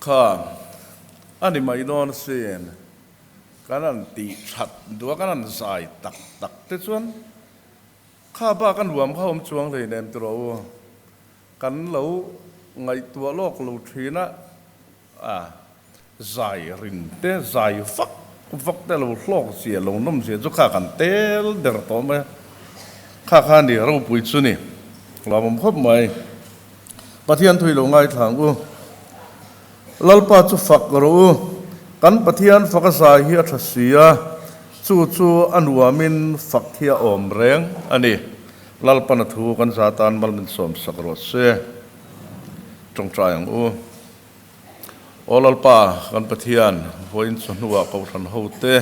Kha a ni mai dawn asin. Kan han tih that duh a, kan han zai tak tak te chuan kha bak a nuam kha awm chuang hleinem ti rawh u. Kan lo ngaihtuah lawk lo thin a, a zai rin te, zai vak vak te lo hlawk zia, lo nawm zia chu kha kan tel der tawh mai a. Kha kha a ni ropui chu ni, lawmawm khawp mai. Pathian thui lo ngaithla ang u. Lalpa chu fak rawh u. Kan Pathian fak a zai hi a tha si a, chu chu a nuamin fak hi a awm reng a ni. Lalpan a thu kan za tan mal min sawm sak rawh se. Tawngtai ang u. Aw Lalpa, kan Pathian, vawiin chawhnuah Kohhran hote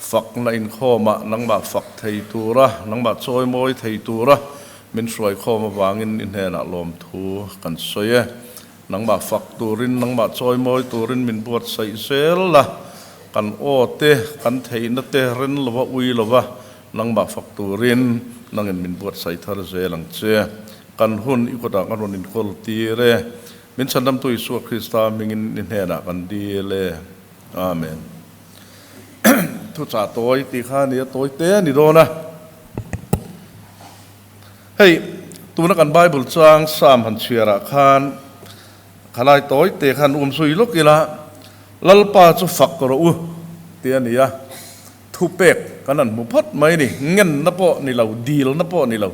fakna inkhawmah nangmah fak thei tura, nangmah chawimawi thei tura min hruaikhawm avangin i hnenah lawmthu kan sawi e. Nangmah fak turin, nangmah chawimawi turin min buatsaih zel la, kan aw te, kan theihna te ren lova ui lova nangmah fak turin nangin min buatsaih thar zel ang che. Kan hun i kutah kan rawn inkawl tir e. Min chhandamtu Isua Krista hmingin i hnenah kan dil e. Amen. Thuchah tawi tih kha a ni a, tawi te a ni dawn a. Hei, tuna kan Bible chang Psalm han chhiarah khan khalai tawi te khan um zui lawk ila, Lalpa chu fak rawh u tih a ni a, thupek kan han hmu phawt mai ni, ngenna pawh ni lo, dilna pawh ni lo.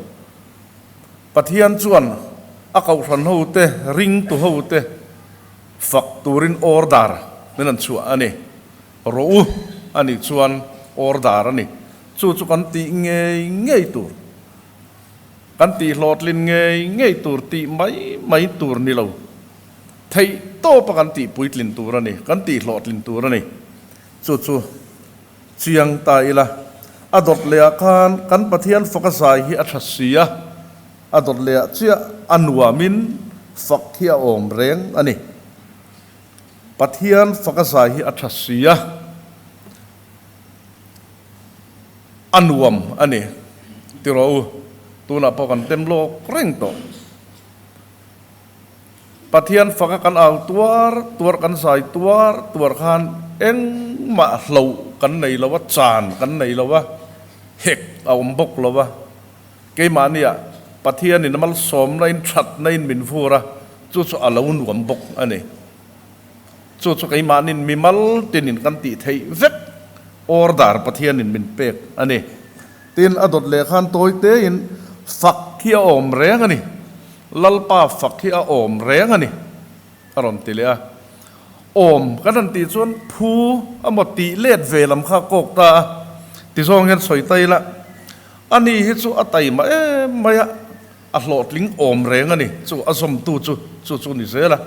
Pathian chuan a kohhran hote, ringtu hote fak turin order min han chhuah a ni. Rawh u a nih chuan order a ni. Chu chu kan tih ngei ngei tur, kan tih hlawhtlin ngei ngei tur tih mai mai tur ni lo. Theih tawpa kan tih puitlin tur a ni, kan tih hlawhtlin tur a ni. Chu chu chiang ta ila, a dawt lehah khan kan Pathian faka zai hi a tha si a, a dawt lehah chiah a nuamin fak hi a awm reng a ni. Pathian faka zai hi a tha si a. A nuam a ni ti rawh u, tunah pawh kan tem lawk reng tawh. Pathian faka kan au tuar tuar, kan zai tuar tuar khan engmah hloh kan nei lo a, chan kan nei lo a, hek a awm bawk lo a. Keimahniah Pathianin malsawmna in thatna in min vur a, chu chu a lo nuam bawk a ni. Chu chu keimahnin mimal tinin kan tih theih vek order Pathianin min pek a ni. Tin, a dawt leh khan tawi tein fak hi a awm reng a ni, Lalpa fak hi a awm reng a ni a rawn ti leh a. Awm kan han tih chuan phu emaw tih let ve lam kha a kawk ta a, tizawng hian sawi ta ila, ani hi chu a taima em mai a, a hlawhtling awm reng a ni, chu a zawmtu chu chu chu ni zel a.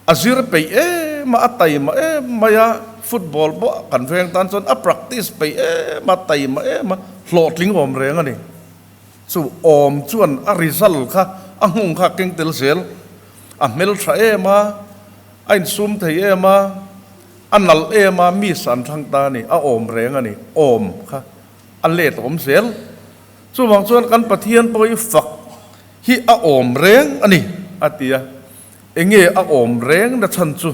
A zir peih em a, a taima em mai a, football pawh kan veng tan chuan a practice peih em a, taima em a, hlawhtling awm reng a ni. Chu awm chuan a result kha a nghung kha a keng tel zel. A hmeltha em a, a insum thei em a, a nalh em a, miss an thlang ta a ni, a awm reng a ni, awm kha a let awm zel. Chuvang chuan kan Pathian pawh hi fak hi a awm reng a ni, a ti a. Enge a awm reng na chhan chu?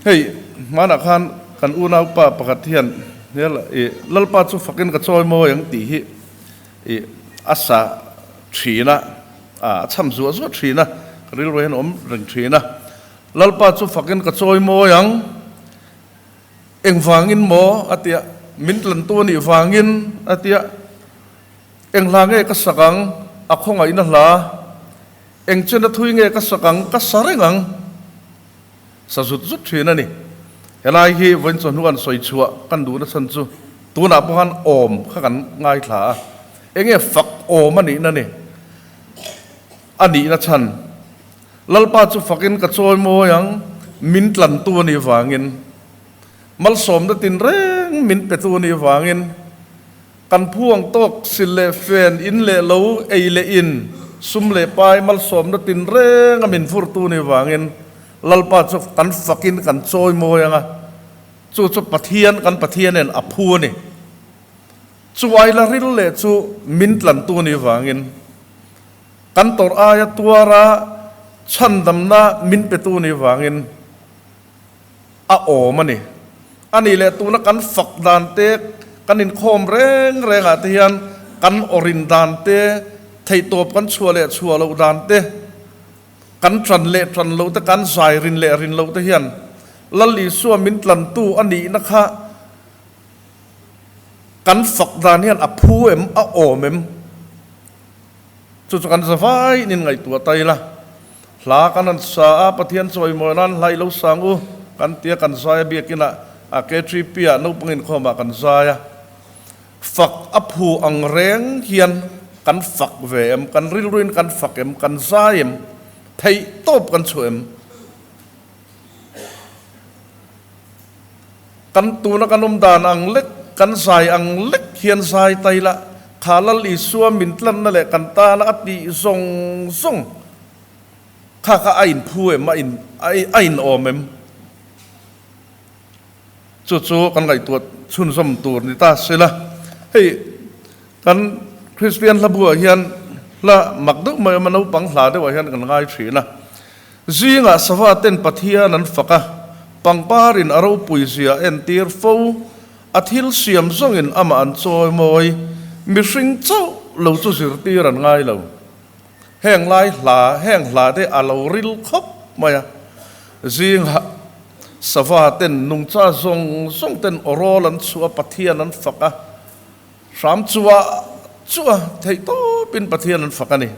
Hei, hmanah khan kan unaupa pakhat hian hmel i Lalpa chu fakin ka chawi mawi ang tih hi i a sa thin a, a chham zuah zuah thin a, ka rilru hian a awm reng thin a. Lalpa chu fakin ka chawi mawi ang, engvangin maw? a ti a, min tlantu a nih vangin a ti a. Eng hla nge ka sak ang? A khawngaihna hla. Eng chena thui nge ka sak ang? Ka sa reng ang. Sa zut zut thin a ni. Helai hi vawiin chawhnu an sawi chhuah kan duhna chhan chu tunah pawh khan awm kha kan ngaithla a. Enge fak awm a nihna ni? A nihna chhan. Lalpa chu fakin ka chawi mawi ang, min tlantu a nih vangin. Malsawmna tinreng min petu a nih vangin. Kan phuang tawk sil leh fen, in leh lo, ei leh in, sum leh pai malsawmna tinreng a min vurtu ni vangin Lalpa chu kan fakin kan chawi mawi ang a, chu chu Pathian kan Pathianin a phu a ni. Chu aila ril leh chu min tlantu ni vangin kan tawrh aia tuara. Chhandamna min petu ni vangin a awm a ni. A nih leh tuna kan fak dan te, kan inkhawm reng rengah te hian kan awrin dan te, theihtawp kan chhuah leh chhuah loh dan te, kan tan leh tan loh te, kan zai rin leh rin loh te hian Lal Isua min tlantu a nihna kha kan fak dan hian a phu em, a awm em? Chu chu kan zavaiin in ngaihtuah ta ila, hla kan han sa a, Pathian chawimawi nan hla i lo sang u kan ti a, kan zai a, biakinah a KTP ah naupang inkhawmah kan zai a, fak a phu ang reng hian kan fak ve em, kan rilruin kan fak em, kan zai em, theih tawp kan chhuah em? Kan tuna kan awm dan ang lek, kan zai ang lek hian zai ta ila, kha Lal Isua min tlanna leh kan tana a tih zawng zawng kha kha a inphu em, a in a inawm em? Chu chu kan ngaihtuah chhunzawm tur ni ta sela. Hei kan Kristian hla buah hian hla mak deuh mai awm a, naupang hla deuhah hian kan ngai thin a. Zingah sava ten Pathian an fak a, pangparin a ropui zia a entir fo, a thil siam zawngin amah an chawi mawi, mihring chauh lo chu zirtir an ngai lo. Heng lai hla, heng hla te a lo ril khawp mai a. Zingah sava ten nungcha zawng zawng ten awrawl an chhuah a, Pathian an fak a, hram chuah chuah theihtawpin Pathian an fak a ni.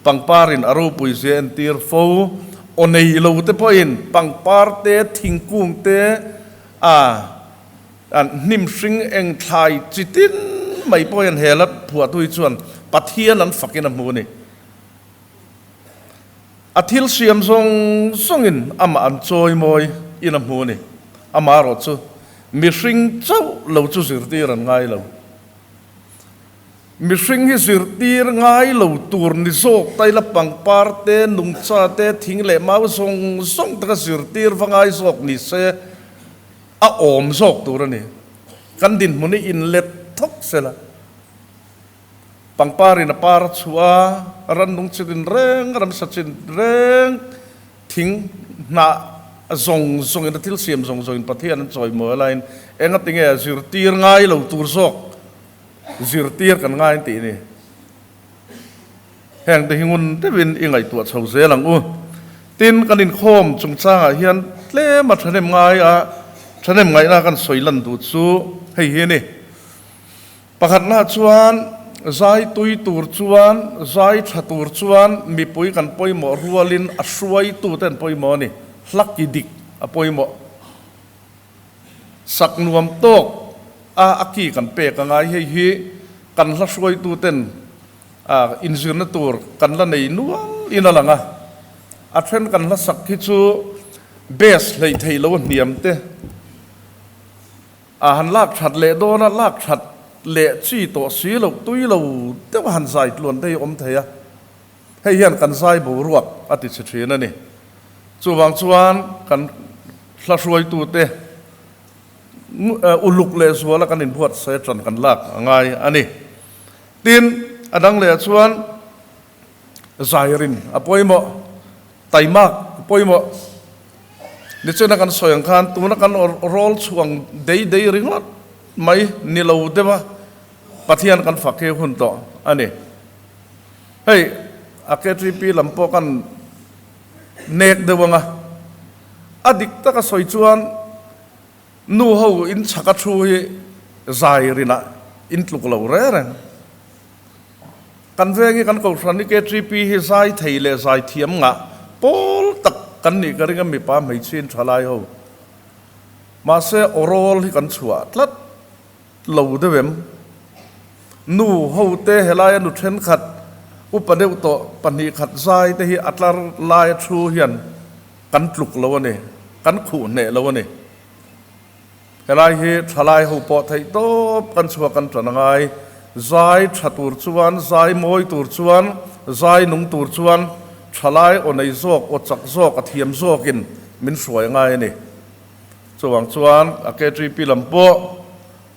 Pangparin a ropui zia entir fo. Aw nei lo te pawhin pangpar te, thingkung te, a hnim hring eng thlai chi tin mai pawh hian he la phuahtu hi chuan Pathian an fakin a hmu a ni. A thil siam zawng zawngin amah an chawimawi in a hmu a ni. Amaherawhchu mihring chauh lo chu zirtir an ngai lo. Mihring hi zirtir ngai lo tur ni zawk taila pangpar te, nungcha te, thing leh mau zawng zawng taka zirtir va ngai zawk ni se a awm zawk tur a ni. Kan dinhmun hi inlet thawk sela. Pangpar in a par a chhuah a, rannung chi tin reng, ramsa chin reng, thing hnah zawng zawng in a thil siam zawng zawng in Pathian an chawimawi laiin engatinge zirtir ngai lo tur zawk Zirtir kan ngai tih ni. Heng te hi ngun deuhin i ngaihtuah chho zel ang u. Tin, kan inkhawm chungchangah hian tlem a thahnem ngai a, thahnem ngaihna kan sawi lan duh chu hei hi a ni. Pakhatna chuan zai tui tur chuan, zai tha tur chuan mipui kan pawimawh rualin a hruaitute an pawimawh a ni. Hlaki dik a pawimawh. Sak nuam tawk a a ki kan pek a ngai. Hei hi kan hla hruaitu ten inzirna tur kan la nei nual in a lang a. A then kan hla sak hi chu bass hleih theih lo a hniam te a han lak that leh dawn a, lak that leh chi tawh si loh tui lo deuh a han zai tluan te hi a awm thei a. Hei hian kan zai boruak a ti chhe thin a ni. Chuvang chuan kan hla hruaitute uluk leh zuala kan inbuatsaih atan kan lak a ngai a ni. Tin, a dang lehah chuan zairin a pawimawh, taimak a pawimawh. Nichina kan sawi ang khan tuna kan rawl chhuang dei dei ringawt mai ni lo deuh a, Pathian kan fak hi hun tawh a ni. Hei a KTP lam pawh kan nek deuh ang a, a dik taka sawi chuan nu ho in chhaka thu hi zai rinah in tluk lo reng reng. Kan veng hi kan kohhran hi KTP hi zai thei leh zai thiam ngah pawl tak kan nih ka ring a mipa hmeichhe in tha lai ho. Mahse awrawl hi kan chhuah tlat. Lo deuh em? Nu ho te helaia nu thenkhat upa deuh tawh 2 khat zai te hi a tlar laia thu hian kan tluk lo a ni, kan khuh hneh lo a ni. Helai hi thalai ho pawh theih tawp kan chhuak kan tan a ngai. Zai tha tur chuan, zai mawi tur chuan, zai nung tur chuan thalai aw nei zawk, aw chak zawk, a thiam zawkin min hruai a ngai a ni. Chuvang chuan a KTP lam pawh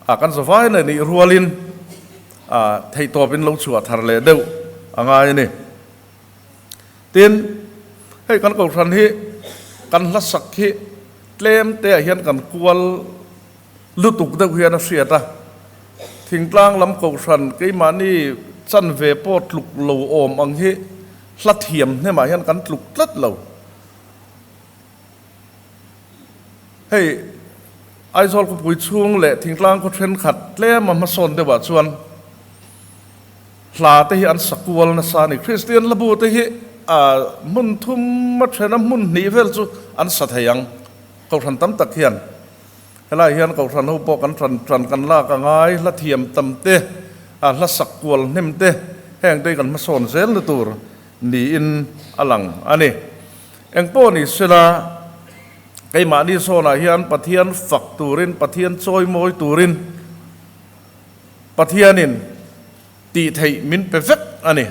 a kan zavai leh nih rualin a theihtawpin lo chhuah thar leh deuh a ngai a ni. Tin, Hei kan kohhran hi kan hla sak hi tlem te ah hian kan kual lutuk deuh hian a hriat a. Thingtlang lam kohhran keimahni chanve pawh tluk lo awm ang hi hla thiam hnemah hian kan tluk tlat lo. Hei Aizawl khawpui chhung leh thingtlang khaw thenkhat tlem a hmasawn deuhah chuan Hla te hi an sa kual nasa a ni. Kristian hlabu te hi hmun thum a then a hmun hnih vel chu an sa thei ang. Kohhran tam tak hian helai hian kohhran ho pawh kan tan tan kan lak a ngai. Hla thiam tam te, hla sak kual hnem te heng te hi kan hmasawn zel na tur niin a lang a ni. Engpawh ni sela keimahni sawnah hian Pathian fak turin, Pathian chawimawi turin, Pathianin tih theih min pe vek a ni.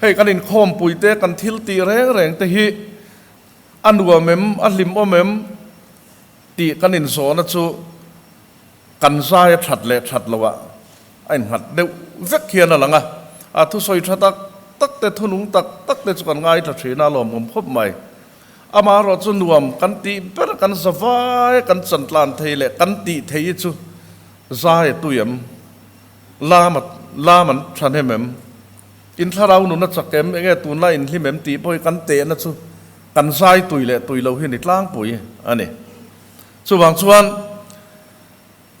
Hei kan inkhawmpui te, kan thil tih reng reng te hi a nuam em, a hlimawm em tih kan inzawhna chu kan zai a that leh that loh ah a innghat deuh vek hian a lang a. A thusawi tha tak tak te, thunung tak tak te chu kan ngaithla thin a, a lawmawm khawp mai. Amaherawh chu nuam kan tih ber, kan zavai kan chantlan thei leh kan tih thei hi chu Zai a tui em? Lam a lam an tha hnem em? In thlarau nun a chak em? Enge tunlai in hlim em tih pawh hi kan tehna chu kan zai tui leh tui lo hi ni tlangpui a ni. Chuvang chuan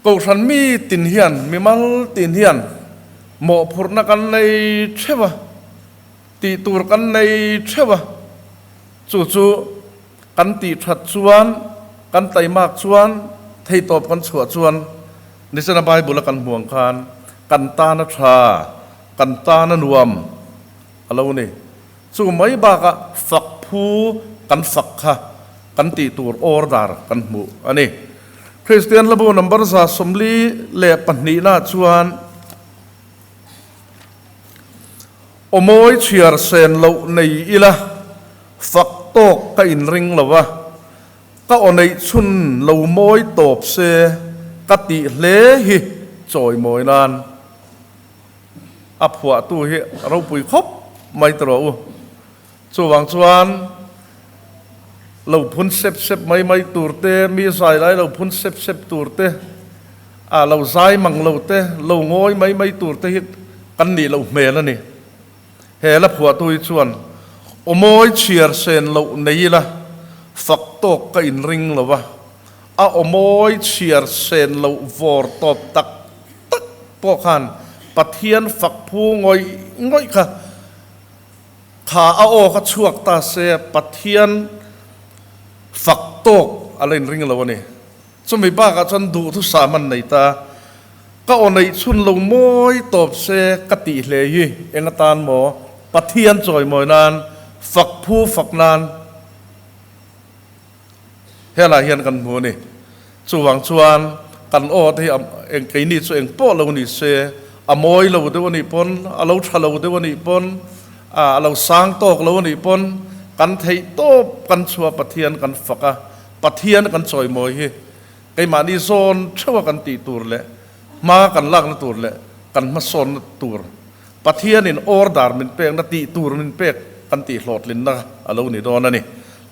Kohhran mi tin hian, mimal tin hian mawhphurhna kan nei theuh a, tih tur kan nei theuh a, chu chu Kan tih that chuan, kan taimak chuan, theitawp kan chhuah chuan nichina Bible a kan hmuh ang khan kan tan a tha, kan tan a nuam a lo ni. Chu mai bakah fak phu kan fak kha kan tih tur order kan hmuh a ni. Kristian hlabu number 42 na chuan Awmawi chhiar sen loh nei ila fak tawk ka inring lo a, ka aw neih chhun lo mawi tawp se ka tih hle hi chawimawi nan a phuahtu hi ropui khawp mai ta rawh u. Chuvang chuan lo phun sep sep mai mai tur te, mi zai lai lo phun sep sep tur te, a lo zai mang lo te, lo ngawi mai mai tur te hi kan nih loh hmel a ni. He la phuahtu hi chuan awmawi chhiar sen loh nei ila fak tawk ka inring lo a, a awmawi chhiar sen loh vawr tawp tak tak pawh khan Pathian fak phu ngawih ngawih kha Kha a aw kha chhuak ta se Pathian fak tawk a la inring lo a ni. Chumi bakah chuan duhthusam an nei ta. Ka aw neih chhun lo mawi tawp se ka tih hle hi eng atan maw Pathian chawimawi nan, fak phu fak nan helai hian kan hmu a ni. Chuvang chuan kan aw te hi eng keini chu eng pawh lo ni se, a mawi lo deuh a nih pawn, a lo tha lo deuh a nih pawn, a lo sang tawk lo a nih pawn kan theih tawp kan chhuah Pathian kan fak a, Pathian kan chawimawi hi keimahni zawn theuha kan tih tur leh hma kan lakna tur leh kan hmasawnna tur Pathianin order min pekna tih tur min pek kan tih hlawhtlinna a lo ni dawn a ni.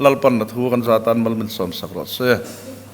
Lalpanna thu kan zatan mal min sawmsak rawh se.